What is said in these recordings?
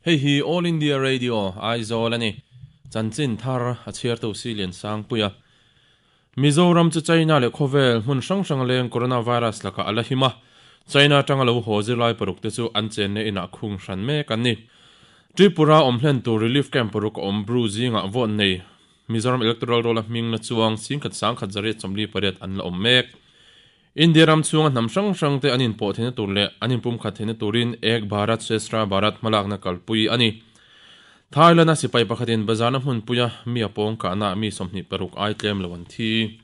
Hei hi All India Radio, Aizawl a ni. Chanchin thar a chhiartu si Lian Sangpuia. Mizoram chu China leh khawvel hmun hrang hrang leng coronavirus lakah a la him a. China atanga lo haw zirlai paruk te chu an chenna inah khung hran mek an ni. Tripura awm hlen tur relief camp paruk a awm Bru zingah vote nei Mizoram Electoral Roll-a hming la chuang singkhat sangkhat zariat 48 an la awm mek. India ram chhunga hnam hrang hrang te an inpawh theihna tur leh an inpumkhat theihna turin Ek Bharat Shreshtha Bharat hmalakna kalpui a ni. Thailand-a sipai pakhatin bazarna hmunpuia mi a pawng kahnaah mi 26 ai tlem lo an thi.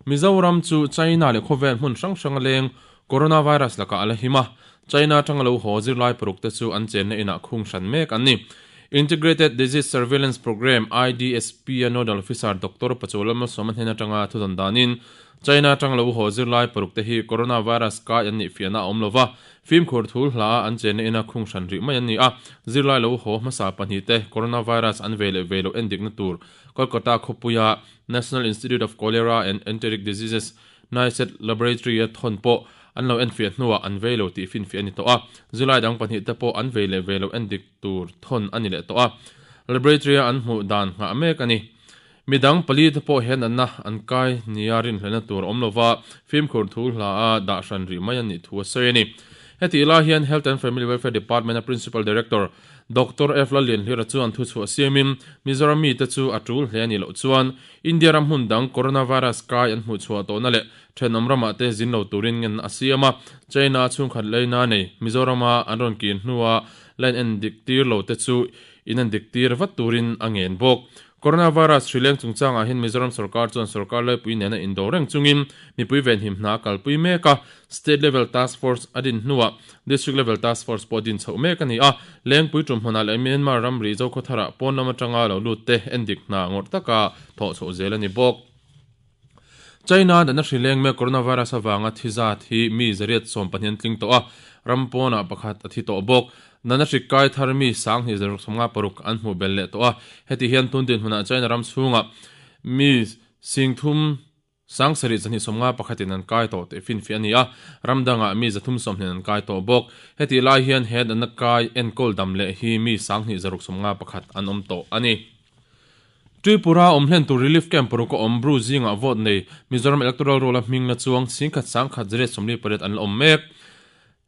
Mizoram chu China leh khawvel hmun hrang hranga leng coronavirus lakah a la him a, China atanga lo haw zirlai paruk te chu an chenna inah khung hran mek an ni. Integrated Disease Surveillance Programme, IDSP, a Nodal Officer Doctor Pachuala Malsawma hnen atanga thudawn danin China atanga lo haw zirlai paruk te hi coronavirus kai an nih fiahna a awm lo va, fimkhur thul hla a an chenna ina khung hran rih mai an ni a, zirlai lo haw hmasa pahnih te coronavirus an ve leh ve loh endikna tur Kolkata khawpuia National Institute of Cholera and Enteric Diseases, NICED, Laboratory a thawn pawh an lo enfiah hnuah an vei lo tih finfiah a ni tawh a, zirlai dang pahnih te pawh an vei leh ve loh endik tur thawn a ni leh tawh a, laboratory a an hmuh dan nghah mek a ni. Midang pali te pawh he natna an kai nia rinhlelhna tur a awm lova, fimkhur thu hla a dah hran rih mai a nih thu a sawi a ni. Hetih lai hian Health and Family Welfare Department a Principal Director Doctor F. Lallianhlira chuan thuchhuah siamin Mizoram mite chu a tul hle a nih loh chuan India ram hmun dang coronavirus kai an hmuhchhuah tawhna leh thenawm ramah te zin lo turin ngen a siam a, China chhungkhat leina nei Mizorama an rawn kir hnua line en dik tir lo te chu in en dik tir vat turin a ngen bawk. Coronavirus hri leng chungchangah hian Mizoram sorkar chuan sorkar laipui nena indo reng chungin mipui venhim hna a kalpui mek a, State Level Task Force a din hnuah District Level Task Force pawh din chhoh mek a ni a, Lengpui tumhmunah leh Myanmar ramri Zokhawtharah pawn lam atanga lo lut te endik hna ngawrh taka thawh chhoh zel a ni bawk. China dana hri leng mek coronavirus avanga thi zat hi mi zariat 18 an tling tawh a, ram pawnah pakhat a thi tawh bawk. Nana hri kai thar mi 2656 an hmuh belh leh tawh a, heti hian tun dinhmunah China ram chhungah mi 30 Sangsarih 251 in an kai tawh tih finfiah a ni a, ram dangah mi 320 an kai tawh bawk. Hetih lai hian he natna kai enkawl dam leh hi mi 2651 an awm tawh a ni. Tripura awm hlen tur Relief Camp paruk a awm Bru zingah vote nei Mizoram Electoral Roll-a hming la chuang 10,000 1,148 an la awm mek.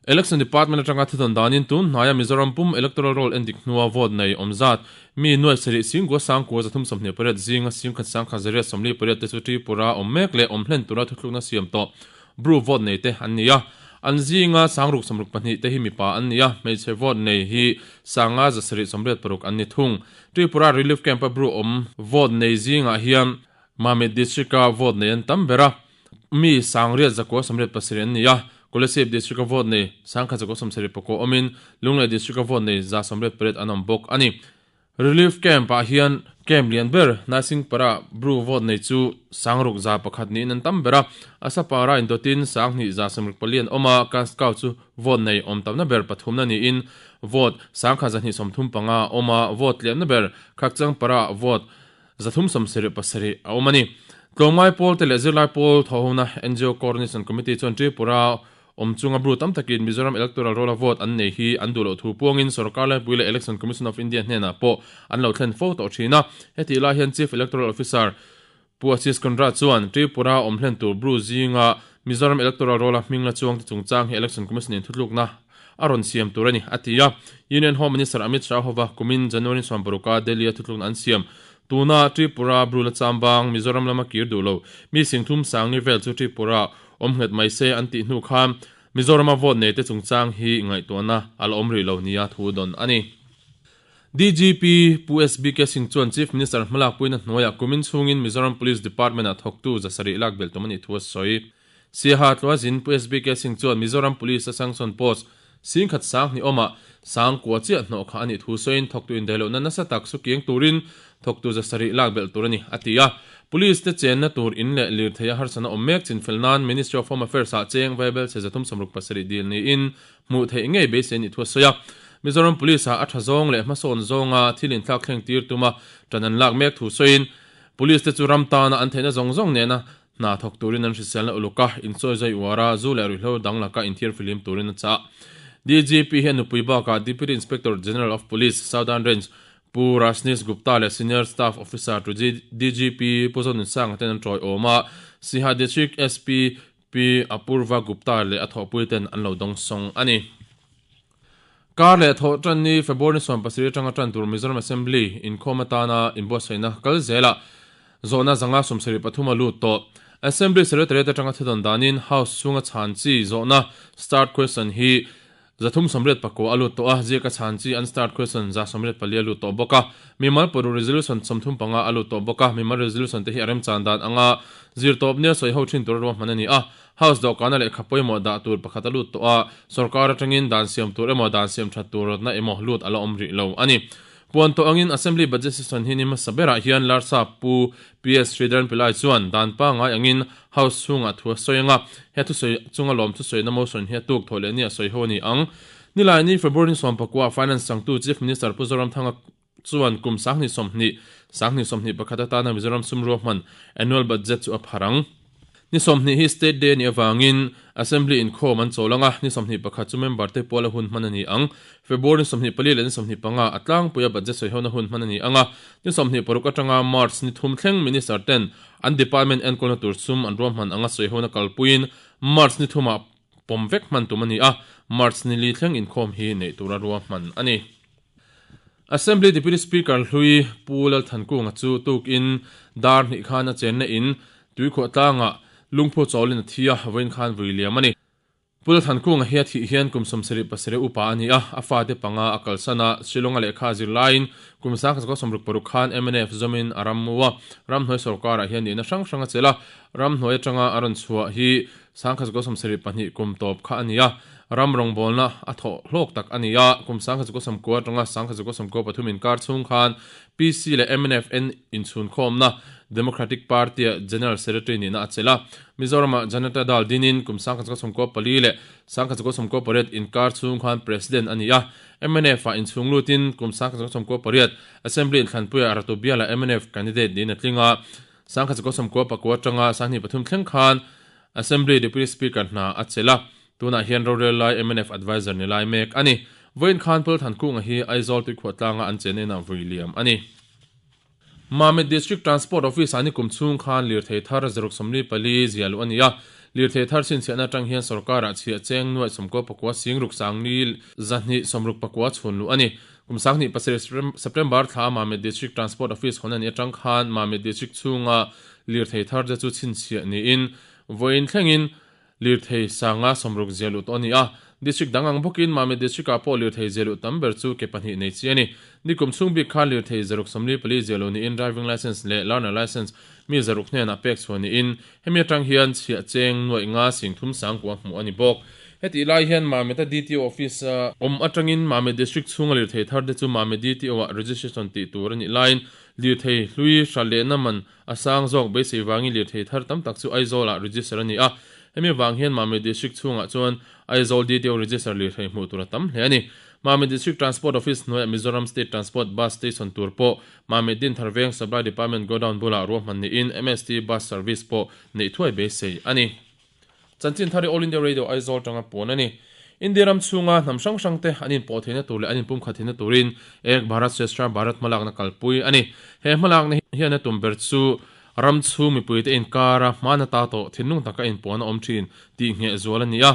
Election Department atanga thudawn danin tun hnaia Mizoram pum Electoral Roll endik hnua vote nei awm zat mi nuai sarih singkua sangkua 328 zinga singkhat sangkhat 148 te chu Tripura awm mek leh awm hlen tura thuthlukna siam tawh Bru vote nei te an ni a. An zinga sangruk 62 te hi mipa an ni a, hmeichhe vote nei hi sanga 786 an ni thung. Tripura Relief Camp-a Bru awm vote nei zingah hian Mamit District-a vote nei an tam ber a, Mi sangriat 987 an ni a, Kolasib District-a vote nei 1174 awmin, Lunglei District-a vote nei 198 an awm bawk a ni. Relief Camp-ah hian camp lian ber Naisingpara Bru vote nei chu sangruk 101 niin an tam ber a, Asapara indawtin 2 164 an awm a, Kaskau chu vote nei awm tamna ber pathumna niin vote 1235 a awm a, vote tliamna ber Khakchangpara vote 377 a awm a ni. Tlawmngai pawl te leh zirlai pawl thawhhona NGO Coordination Committee chuan Tripura awm chunga Bru tam takin Mizoram Electoral Roll-a vote an nei hi an duh loh thu puangin Sorkar Laipui leh Election Commission of India hnenah pawh an lo thlen fo tawh thin a. Hetih lai hian Chief Electoral Officer Pu Ashish Kundra chuan Tripura awm hlen tur Bru zinga Mizoram Electoral Roll-a hming la chuangte chungchang hi Election Commission in thutlukna a rawn siam tur a ni, a ti a. Union Home Minister Amit Shah hova kumin January 16 a Delhi-a thutlukna an siam. Tuna Tripura Brula Chambang, Mizoram lama kir duh lo, mi singthum sangni vel chu Tripura awm nghet mai se an tih hnu khan Mizorama vote nei te chungchang hi ngaihtuahna a la awm rih lo nia thu dawn a ni. DGP Pu SBK Singh chuan Chief Minister hmalakpuina hnuaiah kumin chhungin Mizoram Police Department-ah thawktu zasarih lak belh tum a nih thu a sawi. Siaha Tluazin Pu SBK Singh chuan Mizoram Police a sanction post singkhat sang hnih awmah sang kua chiah hnawh kha a nih thu sawiin thawktu indaihlohna nasa tak su kiang turin thawktu zasarih lak belh tur a ni, a ti a. Police te chenna tur in leh lirthei a harsatna awm mek chinfel nan Ministry of Home Affairs ah cheng vaibel chhe 367 dil niin hmuh theih ngei beisei a nih thu a sawi a. Mizoram Police ah a tha zawng leh hmasawn zawnga thil inthlak thleng tir tuma tan an lak mek thu sawiin Police te chu ram tana an theihna zawng zawng nena Hna thawk turin an hriselna uluk a, insawi zai uar a, zu leh ruihhlo dang laka inthiar filim turin a chah. DGP hi a nupui bakah Deputy Inspector General of Police, Southern Range, Pu Rajneesh Gupta leh Senior Staff Officer to DGP Pu Zonunsanga ten an tawiawm a, Siha District SP Pi Apurva Gupta leh a thawhpui ten an lo dawngsawng a ni. Kar leh thawh tan ni February 17 atanga tan tur Mizoram Assembly inkhawm atana inbuatsaihna kal zelah zawhna zanga 73 a lut tawh. Assembly Secretariat atanga thudawn danin House chhunga chhan chi zawhna start question hi 389 a lut tawh a, ziaka chhan chi unstarred question 184 a lut tawh bawk a. Mimal pawh resolution 35 a lut tawh bawk a, mimal resolution te hi a remchan dan anga zir tawp nia sawi ho thin tur a ruahman a ni a. House dawhkana lehkha pawimawh dah tur pakhat a lut tawh a, sorkar atangin dan siam tur emaw dan siam that tur rawtna emaw lut a la awm rih lo a ni. Puan tawh angin Assembly Budget Session hi ni hmasa berah hian Larsa Pu PS Sridharan Pillai chuan dan pangngai angin House chhungah thu a sawi anga, he thusawi chunga lawm thusawi na motion hi a tuk thawh leh ni a sawi ho a ni ang. Nilaini February ni sawmpakua Finance changtu Chief Minister Pu Zoramthanga chuan kum 2020, 2021 atana Mizoram sum ruahman Annual Budget chu a phar ang. Ni 20 hi State Day a nih avangin Assembly inkhawm an chawl ang a, ni 21 chu member te puala hun hman a ni ang. February ni 24 leh ni 25 a tlangpuia budget sawihona hun hman a ni ang a, ni 26 atanga March ni thum thleng Minister ten an department enkawlna tur sum an ruahman anga sawihona kalpuiin March ni thumah pawm vek hman tum a ni a, March ni li thleng inkhawm hi neih tura ruahman a ni. Assembly Deputy Speaker hlui Pu Lalthankunga chu tukin dar hnih khan a chenna in Tuikhuah tlangah lungphu chawlin a thi a, vawiin khan vui liam a ni. Pu Lalthankunga hi a thih hian kum 77 upa a ni a, a fate panga a kalsan a, Shillong-a lehkha a zir laiin kum 1966 khan mnf zawmin a ram mu a, ramhnuai sorkarah hian nihna hrang hrang a chelh a, ramhnuai atanga a rawn chhuah hi 1972 kum tawp kha a ni a, ram rawngbawlna a thawh hlawk tak a ni a, kum 1990 atanga 1993 inkar chhung khan PC leh MNFN inchhunkhawmna Democratic Party-a General Secretary nihna a chelh a, Mizoram-ah Janata Dal dinin kum 1994 leh 1998 inkar chhung khan President a ni a, MNF-ah inchhung lutin kum 1998 Assembly inthlanpuiah Ratu Biala mnf candidate niin a tling a, 1994 atanga 2003 thleng khan Assembly Deputy Speaker hna a chelh a, tunah hian rorel lai mnf Adviser ni lai mek a ni. Vawiin khan Pul Thankunga hi Aizawl tuikhuah tlanga an chen enah vui liam a ni. Mamit District Transport Office-ah ni kum chhung khan lirthei thar 144 ziah luh a ni a, lirthei thar chhinchhiahna atang hian sorkarah chhiah cheng nuaih 99 singruk sangli 264 chhun luh a ni. Kum 27 September thla Mamit District Transport Office hawn a nih atang khan Mamit District chhunga lirthei thar te chu chhinchhiah niin vawiin thlengin lirthei sanga 60 ziah luh tawh a ni a. District dang ang bawkin Mamit District-ah pawh lirthei ziah luh tam ber chu ke pahnih nei chi a ni. Nikum chhung bik khan lirthei 144 ziah luh niin driving licence leh learner licence mi 600 hnenah pek chhuah niin hemi atang hian chhiah cheng nuaih nga sing thum sangkua hmuh a ni bawk. Hetih lai hian Mamit-a DTO office a awm atangin Mamit District chhunga lirthei thar te chu Mamit DTO-ah registration tih tur a nih laiin lirthei hlui hral lehna man a sang zawk beisei vangin lirthei thar tam tak chu Aizawl-ah register a ni a. Hemi vang hian Mamit District chhungah chuan Aizawl DTO register lirthei hmuh tur a tam hle a ni. Mamit District Transport Office hnuaiah Mizoram State Transport Bus Station tur pawh Mamit Dinthar Veng Supply Department Godown bulah ruahman niin MST Bus Service pawh neih thuai beisei a ni. Chanchin thar hi All India Radio Aizawl tanga puan a ni. India ram chhunga hnam hrang hrang te an inpawh theihna tur leh an inpumkhat theihna turin Ek Bharat Shreshtha Bharat hmalakna kalpui a ni. He hmalakna hian a tum ber chu ram chhung mipuite inkara hmana ta tawh thinlung taka inpuan a awm thin tih ngheh zual a ni a.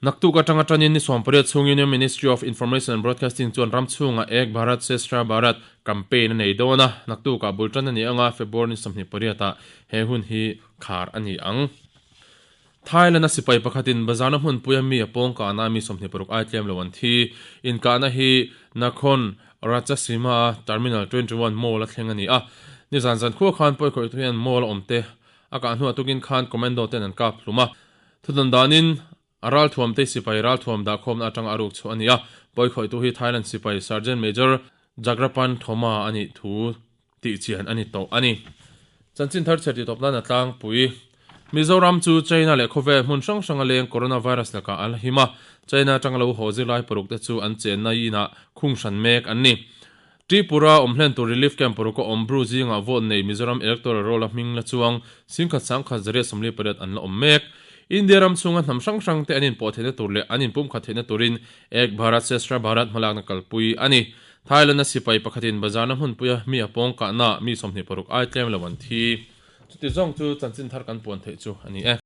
Naktuk atanga tanin ni 18 chhung Union Ministry of Information and Broadcasting chuan ram chhunga Ek Bharat Shreshtha Bharat campaign a nei dawn a, naktukah bul tan a ni anga February ni 28 ah he hun hi khar a ni ang. Thailand-a sipai pakhatin bazarna hmunpuia mi a pawng kahna mi 26 ai tlem lo an thi. Inkahna hi Nakhon Ratchasima Terminal 21 Mall a thleng a ni a. Nizan zankhua khan pawikhawih tu hian mall a awm te a kah hnuah tukin khan commando ten an kap hlum a. Thudan danin a ralthuam te sipai ralthuam dahkhawmna atanga a ruk chhuah a ni a. Pawikhawih tu hi Thailand sipai Sergeant Major Jagrapan Thoma a nih thu tih chian a ni tawh a ni. Chanchin thar chhe tih tawp nan a tlangpui. Mizoram chu China leh khawvel hmun hrang hranga leng coronavirus lakah a la him a, China atanga lo haw zirlai paruk te chu an chenna inah khung hran mek an ni. Tripura awm hlen tur relief camp paruk a awm Bru zingah vote nei Mizoram electoral roll a hming la chuang 1,148 an la awm mek. India ram chhunga hnam hrang hrangte an inpawh theihna tur leh an inpumkhat theihna turin Ek Bharat Shreshtha Bharat hmalakna kalpui a ni. Thailand-a sipai pakhatin bazarna hmunpuia mi a pawng kahnaah mi 26 ai tlem lo an thi. Chuti zawng chu chanchin thar kan puan theih chu a ni e.